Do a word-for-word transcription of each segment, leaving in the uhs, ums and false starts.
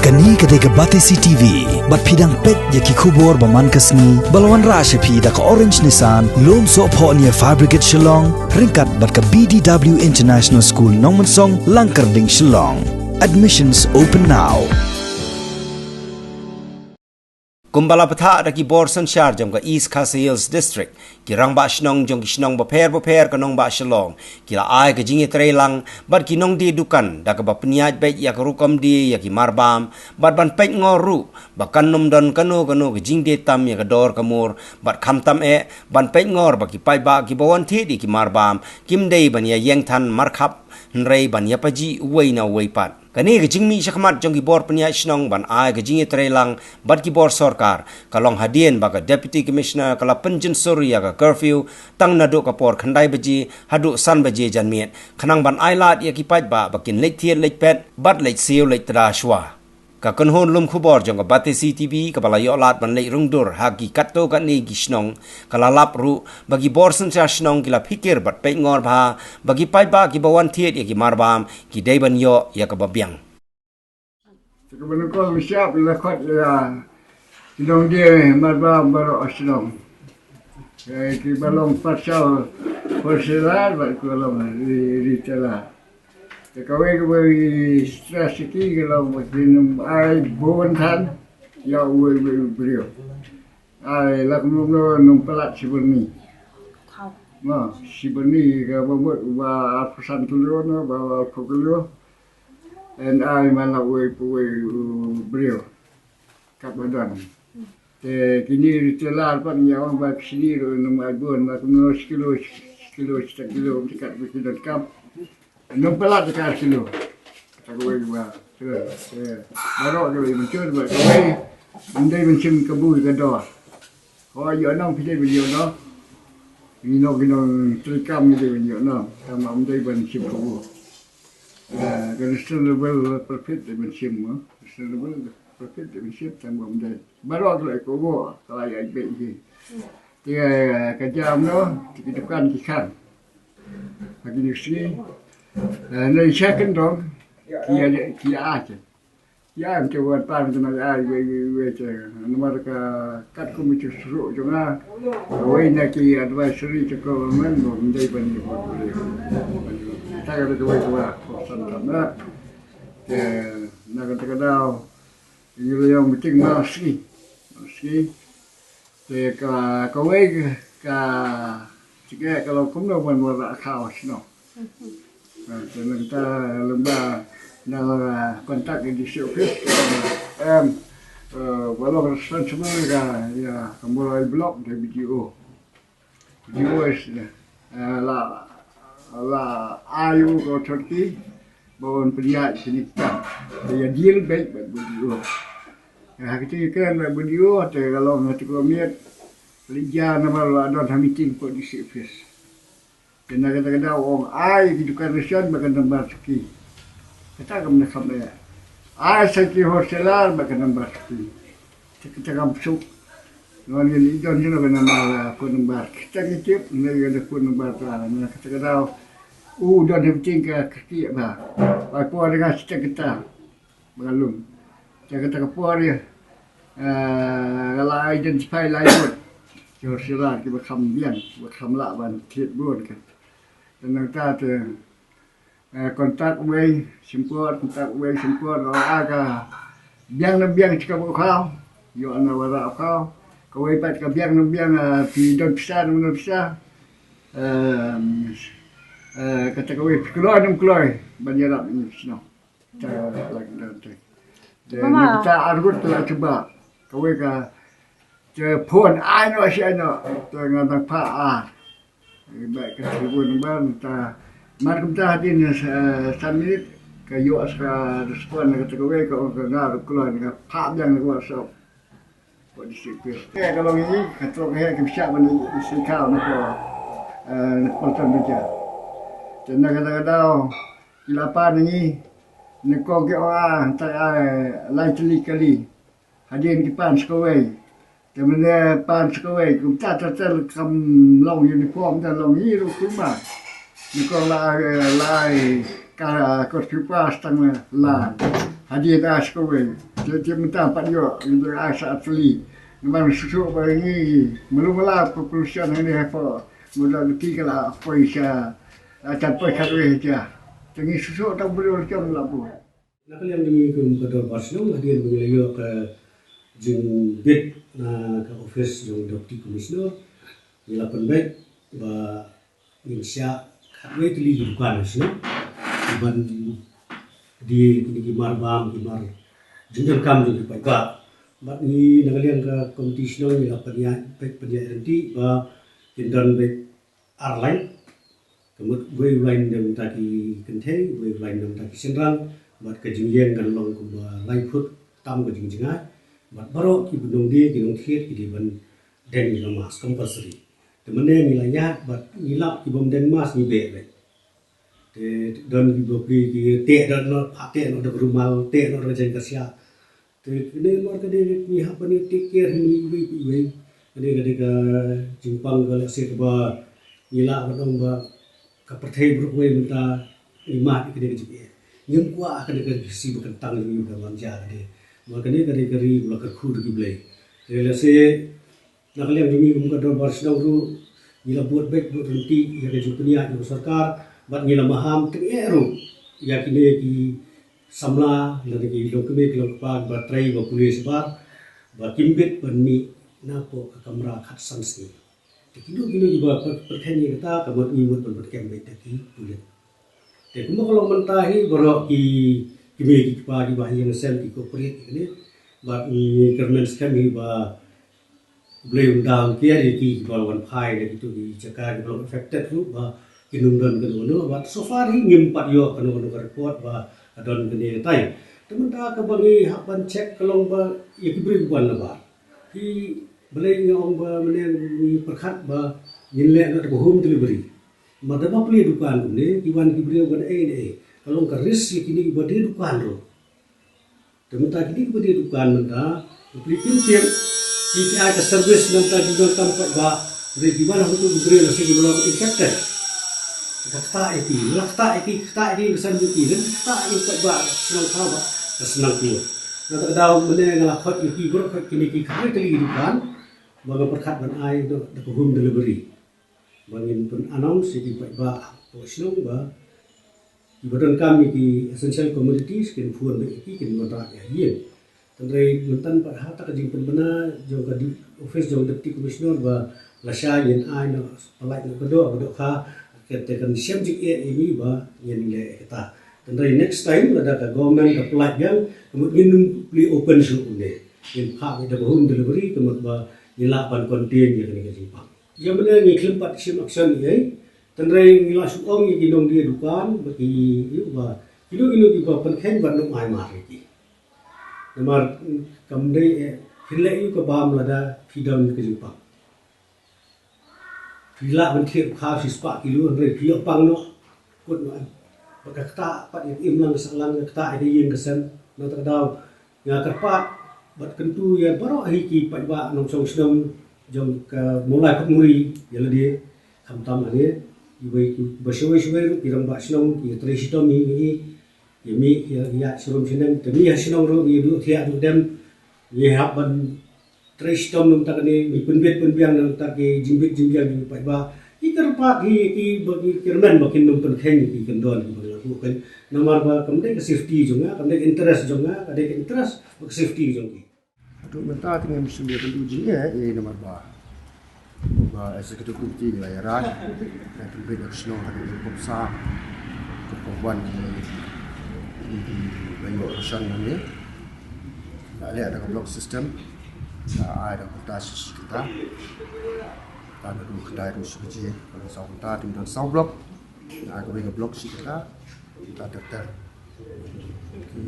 Kane ka dei ka Batesi T V, bad phi dang peit ïa ki khubor ba man ka sngi, ba la wanrah sha phi da ka Orange Nissan, Lumsohphoh near Fire Brigade Shillong, ryngkat bad ka B D W International School Nongmensong, Langkyrding, Shillong. Admissions open now. Kumba la bthah da ki bor synshar jong ka East Khasi Hills District, ki rangbah shnong jong ki shnong bapher bapher ka nongbah Shillong, ki la ai ka jingïatreilang bad ki nongdie dukan da kaba pynïaid beit ïa ka rukom die ïa ki marbam, bad ban peit ngor ruh ba kan nym don kano kano ka jingdie tam ïa ka dor ka mur, bad khamtam eh ban peit ngor ba ki paidbah kiba wan thied ïa ki marbam kim dei ban ïa ïeng than markhap, hynrei ban ïa paji uwei na uwei pat. Kane ka jingmih shakhmat jong ki bor pynïaid shnong ban ai ka jingïatreilang bad ki bor sorkar, ka long hadien ba ka Deputy Commissioner ka la pynjynsur ïa ka curfew tang naduh ka por khyndai baje haduh san baje janmiet, khnang ban ai lad ïa ki paidbah ba kin leit thied leit peit bad leit siew leit tda shuwa. Ka kynhun lum khubor jong ka Batesi T V kaba la ïoh lad ban leit rung dur ha ki katto katne ki shnong, ka la lap ruh ba ki bor synshar shnong ki la phikir bad peit ngor bha ba ki paidbah kiba wan thied ïa ki marbam ki dei ban ïoh ïa kaba biang. Te kaba nyngkong, ngi shah la khot ïa ki nongdie marbam baroh ha shnong. Eh, kiba long partial wholesaler bad kiba long re-, retailer. Te kawei kaba ngi stress ïa ki ka long ba kin nym ai bun than ïa uwei uwei u briew. Ai la kumno kumno nym palat shi byrni. Mo, shi byrni kaba mut ba arphew san kilo, no, ba arphew kilo. Yn ai man la uwei pa uwei u briew katba don. Te kine retailer pat ngi ong ba ki shini ruh nym ai bun, ba kumno shi kilo, shi kilo, shi tang kilo, kat ba ki donkam. Nym palat da ka ar kilo. Kata kawei ba. Te baroh kawei mynta ba kawei. Ym dei ban shim kabu ka dor. Hooid, ïoh nong phi dei ban ïoh nong. Ngi nong, ngi nongtrei kam ngi dei ban ïoh nong. Tang ba ym dei ban shim kabu. Eh, ka reasonable profit dei ban shim, eh. Reasonable profit dei ban shim tang ba ym dei. Baroh ka la ïa kabu, ka la ïa beit hi. Te, eh, ka jam noh, te ki dukan ki khang. Ha kine ki sngi. Eh, na sha kyndong, ki ïa, ki ïa ai. Ïa, ym te wan pan te na ai wei, wei, wei te. Namar ka katkum ki shuh jong nga. Wei na ki advisory te ko men, ym dei ban ïa bor. Ta ka dei ka wei ka wa, ko san tam na. Te na kata ka daw, ngi la ïoh meeting ma sngi. Ma sngi. Te ka, kawei ka, ka, te ka, ka long kumno ban wanrah khaw shnong. Ah, te nangta lem ba nga la contact ïa D C office, em, eh, ba long responsible ka, ïa, ka Mawlai block, ka B D O. B D O is, eh, la, la ai u ka authority ba un pynïaid kine ki kam. Te ïa deal beit bad B D O. Eh, ha kata ka kren bad B D O, te ka long ha kata ka miet leit ïa namar la don ha meeting ko D C office. Te na kata ka daw ong ai ki dukan ration bad ka nambar suki. Kata kam na kam eh. Ai sa ki wholesaler bad ka nambar suki. Te kata kam suk. Ngan ngi don jino ka nambar, eh, phone number. Kita ngi tip ngi ka da phone number ta. Na kata ka daw u don ha meeting ka kti ba. Ba por nga kita kita. Ba ka lum. Te kata ka por ïa, eh, nga la identify lai bun. Ki wholesaler kiba kham biang, kiba kham lah ban thied bun ka. Te nangta te, eh, contact wei, shim por, contact wei, shim por, nga la ai ka biang na biang shi kabu khaw, ïoh na wanrah khaw. Kawei pat ka biang na biang, eh, phi don pisa, don pisa. Em, eh, kata kawei phi kloi, nym kloi, ban ïarap ïa ngi shnong. Te la ka don te. Te Mama. Nangta arngut te la cuba. Kawei ka, te phone, ai noh shi ai noh. Te nga dang phah ar. Ba ka telefon ba nangta. Mar kumta hadien, eh, san minit. Ka ïoh sa ka respond na kata kawei ka ong ka nga ruh kloi nga phah biang na ka WhatsApp. Ko di sipir. Te ka long i, ka trok he ka pisa ban i si kau na ko, eh, na ko tan bija. Te na kata ka daw, ki la pan ngi, na ko ki ong a, ta ai, lai tylli kali. Hadien ki pan sa kawei. Te mynne pan sa kawei, kumta ta tel kam long uniform, ta long i ruh kumba. Na ko la, eh, lai, ka, ko ki pa stang la. Hadien da skul wei. Te te mynta pat ïoh ngi da sa atli. Ngi ban susu ba ngi melu mela population hangne hapoh. Muda ngi ka la poi sa atan poi khatwei ja. Te ngi susu ta bulu jong la bu. Na ka liang jong ngi kum ka dorbar shnong hadien ba ngi la ïoh ka jingbit na ka office jong Deputy Commissioner. Ngi la pynbeit ba ngin shah khatwei tylli ki dukan shnong ban die kine ki mar bam, ki mar jingdonkam jong ki paidbah. Bad ngi na ka liang ka komiti shnong ngi la pynïaid, peit pynïaid ryntih ba kin don beit ar lain. Ka mut wei u lain na bynta ki kynthei, wei u lain na bynta ki shynrang, bad ka jingïeng kan long kumba lai phut tam ka jingjngai. Bad baroh ki nongdie ki nongthied ki dei ban deng ïa ka mask compulsory. Te mynne ngi la ïaid bad ngi lap ki bym deng mask ngi beh beit. Te don ki bapli ki teh da noh, pha teh noh da ka rumal, teh noh da ka jaiñ ka siah. Te kane mar ka dei ngi hap ban ïa take care hi mynne iwei pa iwei. Kane ka dei ka jingpang ka lehse kaba ngi lah ban ong ba ka pyrthei baroh kawei mynta ngi mad ïa kane ka jingeh. Ngim kwah kane ka si ba kyntang jong ngi ka ban jia ka dei. Mar kane ka dei ka ri ba la kyrkhu da ki Blei. Te lehse na ka liang jong ngi kum ka dorbar shnong ruh ngi la bud beit bud ryntih ïa ka jingpynïaid jong ka sorkar bad ngi la maham tyngeh ruh ïa kine ki samla lane ki longkmie ki longkpa kiba trei ba pule shabar ba kim bit ban mih napoh ka kamra khatsan sngi. Te kino kino kiba pyrkhat ïa kata ka mut ngi mut ban pynkem beit da ki pulit. Te kumba ka long mynta hi baroh ki kmie ki kpa kiba ha ïing ha sem ki cooperate ïa kane bad ngi kyrmen skhem hi ba U Blei un da u kiar ïa ki kiba wan phai na kito ki jaka kiba long affected ruh ba kin ym don kano kano bad so far hi ngim pat ïoh kano kano ka report ba ka don kane katai. Te mynta kaba ngi hap ban check ka long ba ïa ki briew kiba wan nabar. Hi balei nga ong ba mynne ngi pyrkhat ba ngin leh na da ka home delivery. Namar da ba plie dukan kumne ki wan ki briew ban ei ei ka long ka risk ïa kine kiba die dukan ruh. Te mynta kine kiba die dukan mynta, ki plie kim tip, ki ai ka service mynta ki don kam pat ba, hynrei ki wan hangtu ki briew lehse kiba long infected. Ka ktah ïa ki, la ktah ïa ki, ktah ïa ki ka san ïa ki, lane ktah ïa ki pat ba shnong ka ba ka shnong ki. Na kata ka daw mynne nga la khot ïa ki baroh khot kine ki khatwei tylli ki dukan ba nga pyrkhat ban ai da ka home delivery. Ba ngin pyn announce ïa ki paidbah hapoh shnong ba kiba donkam ïa ki essential commodities kin phone beit ïa ki kin wanrah ïa ïing. Hynrei mynta pat ha kata ka jingpynbna jong ka di-, office jong Deputy Commissioner ba lashai ngin ai noh pynlait noh ka doh ka dohkha, kata kan shem jingeh ïa ngi ba ngin leh ïa kata. Hynrei next time lada ka government ka pynlait biang ka mut ngin ym plie open shuh kumne. Ngin phah beit da ka home delivery ka mut ba ngin lah ban contain ïa kane ka jingpang. Ïa mynne ngi khlem pat shim action ïa, hynrei ngi la shu ong ïa ki nongdie dukan bad ki ïa ba kino kino kiba pynkheiñ bad ym ai mar ïa ki. Namar kam dei eh phin leh ïa ka bam lada phi don ka jingpang. Phi lah ban thied kha shispah kilo hynrei phi ïoh pang noh. Kut noh em. Bad ka ktah pat ïa ka imlang ka sahlang, ka ktah ïa ka ïing ka sem. Na kata ka daw nga kyrpad bad kyntu ïa baroh hi ki paidbah nongshong shnong jong ka Mawlai Khuid Muri ïa lade khamtam hangne. Iwei ki ba shawei shawei ruh ki rangbah shnong ki trei shitom hi ngi ïa mih ïa ïa shitom shnong te ngi ha shnong ruh ngi duh thiah duh dem ngi hap ban trei shitom na bynta kane, ngi pynbit pynbiang na bynta ki jingbit jingbiang jong ki paidbah. Ki kyrpad hi ki ba ki kyrmen ba kin ym pynkheiñ ki kyndon ki ba la buh kan. Namar ba kam dei ka safety jong nga, kam dei ka interest jong nga, ka dei ka interest bad ka safety jong ki. Haduh mynta te ngim shym ïa kyntu jingeh eh namar ba ba executive committee ngi la ïarap. Ngi pynbit ïa ka shnong haduh ïa ka bynta ka pynban ki ki ki ba ïoh ration hangne. Nga leh da ka block system. Nga ai da ka bynta shi shi kynta. Kynta da ka kynta da shi baje. Ka long saw kynta, te don saw block. Nga ai kawei ka block shi kynta. Kynta ter ter. Ki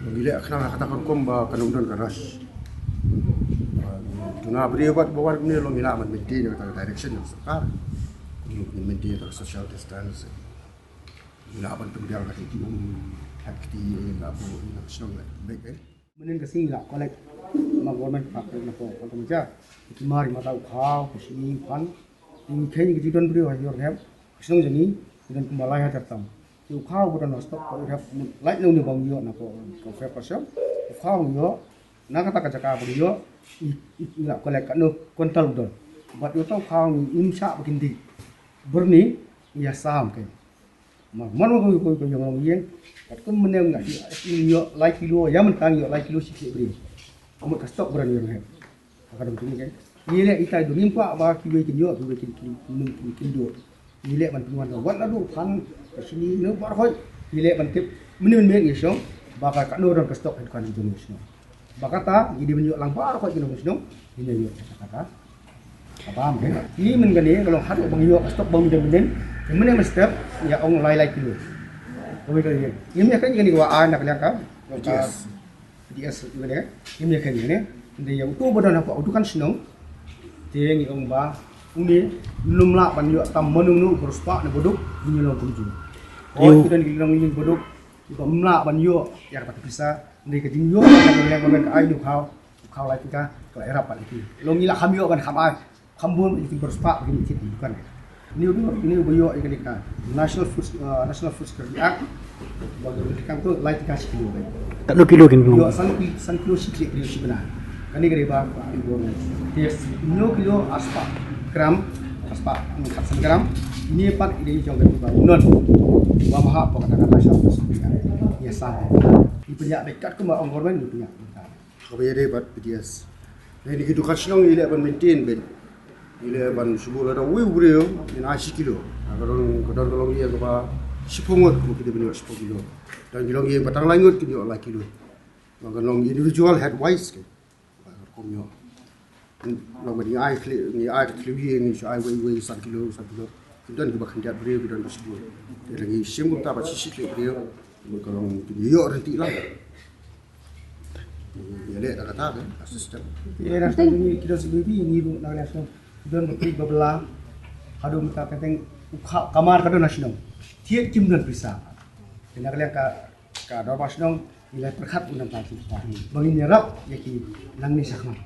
ngi leh khnang ha kata ka rukom ba kan ym don ka rush. Ba duna briew bad ba wan kumne long ngi lah ban maintain ïa kata ka direction jong sorkar. Ngi maintain ïa ka social distance. Ngi lah ban pynbiang ha ki um ha ki ti ïa ka bu ïa ka shnong leh beit eh. Mynnin ka sngi la collect ma government phak na ko Phantom Jar. Ki mar ma tau khaw, ki sngi phan. Ngi kheiñ ki don briew ha yor hep. Ki shnong jong ngi ki don kumba lai hajar tam. Te u khaw ba don ha stock ka u hap lait na une ba u ïoh na ka, ka fair portion. U khaw u ïoh na kata ka jaka ba u ïoh i, i, i la collect katno quintal u don. Bad ïoh ta u khaw im shah ba kin dih. Byrni ïa sam kein. Ma, man ma ko ko ko ïong long ïeng. Katkum mynne nga ïoh lai kilo, ïa mynta ïoh lai kilo shi kilo briew. Amut ka stock brand ïong he. Ka dang tu ni kan. Ni le ita du ngim kwah ba kiwei kin ïoh, kiwei kin kin kin kin kin ïoh. Ni le ban pynwan ka wat la du kan ka sini ne bar hoi. Ni le ban tip mynne mynne ngi shong ba ka ka no don ka stock kan jong ngi shong. Ba kata ngi dei ban ïoh lang baroh ki nong shnong. Ngi ïoh kata kata. Kaba am ke. Ngi men kane ka long haduh ba ngi ïoh ka stock ba ngi dei ban. Ngi men step ïa ong lai lai kilo. Kawei kali. Ngi ïa kan ngi wa ai na ka liang ka. P D S. P D S ngi ne. Ngi ïa kan ngi ne. Ngi ïa uto ba don ha uto kan shnong. Te ngi ong ba une lum lah ban ïoh tam manung nu berspah ne buduk ngi long kumju. Oh, ki don ki long ngi buduk. Ba mlah ban ïoh ïa kata ka pisa. Ni ka jingïoh ka leng ban ka ai u khaw, u khaw lai ka ka la irap pat ki. Long ngi la kham ïoh ban kham ai, kham bun ki berspah ki ni kit bukan. Ni u ni u ïoh ïa ka National Food, uh, National Food Security Act. Ba ka kan tu lai ka shi kilo. Katno kilo kin ïoh san ki san kilo shi kilo shi bana. Kani ka dei ba, ba, yes, hynñiew kilo arspah gram, arspah khatsan gram. Ni pat i dei jong ka ba non. Ba maha ba kata kata sha. Yes, sa. I pynïa bad katkum ba ong government i pynïa. Kaba ïadei bad P D S. Ni ki dukan shnong i leh ban maintain bad i leh ban shu bun lada uwei u briew in ai shi kilo. Ka don, ka don ka long ïa kaba shiphew ngut, ki dei ban ïoh shiphew kilo. Don ki long ïa ba tang lai ngut ki ïoh lai kilo. Long ka long individual head wise ke. Ba ka rukom ïoh. Long ba ngi ai khlieh, ngi ai khlieh ïa ngi shu ai wei wei san kilo, san kilo. Ki don kiba khyndiat briew, ki don ba shibun. Te ngi shim kumta ba shi shi khlieh briew. Ba ka long ngi ïoh rynti lang. Ïa leh da kata ka system. Ïa da kata ngi ki don C B B ngi ruh na ka liang shnong. Ki don ba peit ba bla. Haduh mynta ka teng u kha kamar ka don na shnong. Thied kim don pisa. Te na ka liang ka Ka dorbar shnong ngi la pyrkhat u nang ta ki ta. Ba ngin ïarap ïa ki nangne shakhmat.